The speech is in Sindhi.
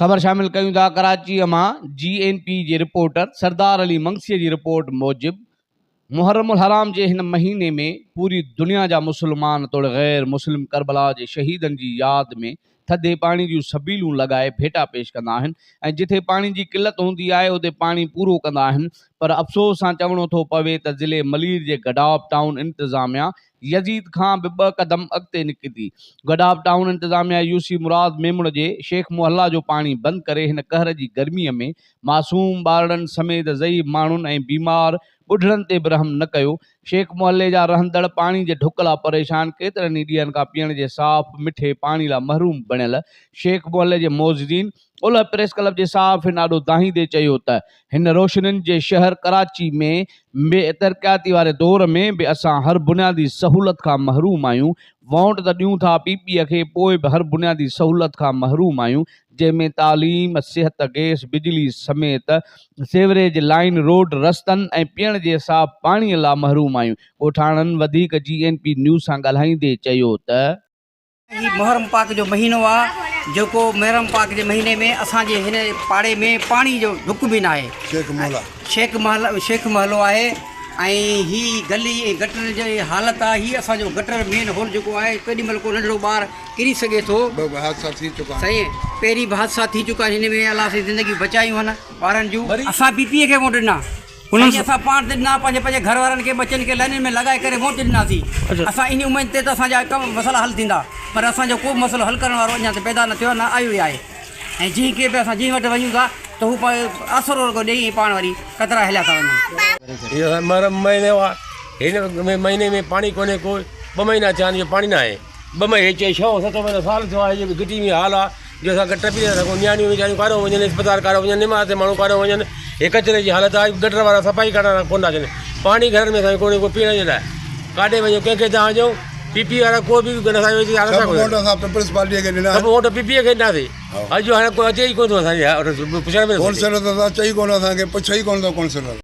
خبر شامل ڪيون ٿا ڪراچيء مان جي اين پي جي رپورٽر سردار علي منگسيء جي رپورٽ موجب محرم الحرام جي هن مهيني ۾ پوري دنيا جا مسلمان توڙي غير مسلم ڪربلا جي شهيدن جي ياد ۾ ٿڌي پاڻي جون سبيلون لڳائي ڀيٽا پيش ڪندا آهن ۽ جٿي پاڻي جي قلت هوندي آهي اتي پاڻي پورو ڪندا آهن پر افسوس سان چوڻو ٿو پوي ته ضلعي ملير جي گڊاپ ٽائون انتظاميا يزيد کان به ٻه قدم اڳتي نڪتي. گڏاپ ٽائون انتظاميا يو سي مراد ميمڻ جي شيخ محلا جو پاڻي بند ڪري هن قهر جي گرمي ۾ معصوم ٻارڙن سميت ضعيف ماڻهن ۽ بيمار ٻڍڙن تي به رحم نه ڪيو. شيخ محلي جا رهندڙ پاڻي جي ڍڪ لا پريشان ڪيترن ئي ڏينهن کان پيئڻ جي صاف مٺي پاڻي لا محروم بڻيل شيخ محلي جي معززين اولهه پريس ڪلب جي صحافين آڏو دانهيندي چيو ته هن روشنين جي شهر ڪراچي ۾ به ترقياتي واري دور ۾ به اسان هر بنيادي سهولت کان محروم آهيون، وونٽ ته ڏيون ٿا پي پي کي پوء به هر بنيادي سهولت کان محروم آهيون جنهن ۾ تعليم، صحت، گئس، بجلي سميت سيوريج لائين، روڊ رستن ۽ پيئڻ جي صاف پاڻي لا محروم آهيون، ڳوٺاڻن وڌيڪ جي اين پي نيوز سان ڳالهائيندي چيو ته. هي محرم پاڪ جو مهينو آ جيڪو محرم پاڪ جي مهيني ۾ اسان جي هن پاڙي ۾ پاڻي جو ڍڪ به ناهي شيخ محلا شيخ محلا شيخ محلو آهي ۽ هي گلي ۽ گٽر جي حالت آ هي اسان جو گٽر مين هول جيڪو آهي ڪيڏي مهل ڪو ننڍڙو ٻار ڪري سگهي ٿو ٻه ٻه حادثا ٿي چڪا آهن سائين پهرين به حادثا ٿي چڪا آهن هن ۾ الله سائين زندگيون بچايون آهن ٻارن جون اسان پي پي کي ووٽ ڏنا انهن سائين اسان پاڻ ته ڏنا پنهنجي پنهنجي گهر وارن کي ٻچن کي لائنن ۾ لڳائي ڪري ووٽ ڏناسين اسان انهي اميد تي ته اسان جا ڪم مسئلا حل ٿيندا پر اسان جو ڪو به مسئلو حل ڪرڻ وارو اڃا تائين پيدا نه ٿيو آهي نه آيو ئي آهي ۽ جنهن کي به اسان جنهن وٽ وڃون ٿا ته هو آسرو رڳو ڏئي ۽ پاڻ وري ڪترا هليا ٿا وڃن. اهو سائين محرم مهينو آ هن مهيني ۾ پاڻي ڪونهي ڪو ٻه مهينا ٿيا آهن جو پاڻي ناهي ٻه مهيني چئي ڇهون ستون مهينو سال ٿيو آهي جيڪو گهٽي ۾ حال آ جو اسان گٽر پي نٿا سگهون نياڻيون ويچاريون ڪاڏو وڃن اسپتال ڪاڏو وڃن نماز تي ماڻهو ڪاڏو وڃن هي ڪچري جي حالت آهي گٽر وارا صفائي ڪرڻ وارا ڪونه ٿا اچن پاڻي گهرن ۾ اسان کي ڪونهي ڪو پيئڻ جي لاء ڪاڏي وڃون ڪنهن کي دانهن ڏيون پي پي وارا ڪو به اسان جي هتي سڀ ووٽ اسان پيپلز پارٽي کي ڏنا سڀ ووٽ پي پي کي ڏناسي اڄ هاڻي ڪو اچي ئي ڪونه ٿو اسان جي پڇڻ به ڪونسلر ته چئي ڪونه اسان کي پڇي ئي ڪونه ٿو ڪونسلر.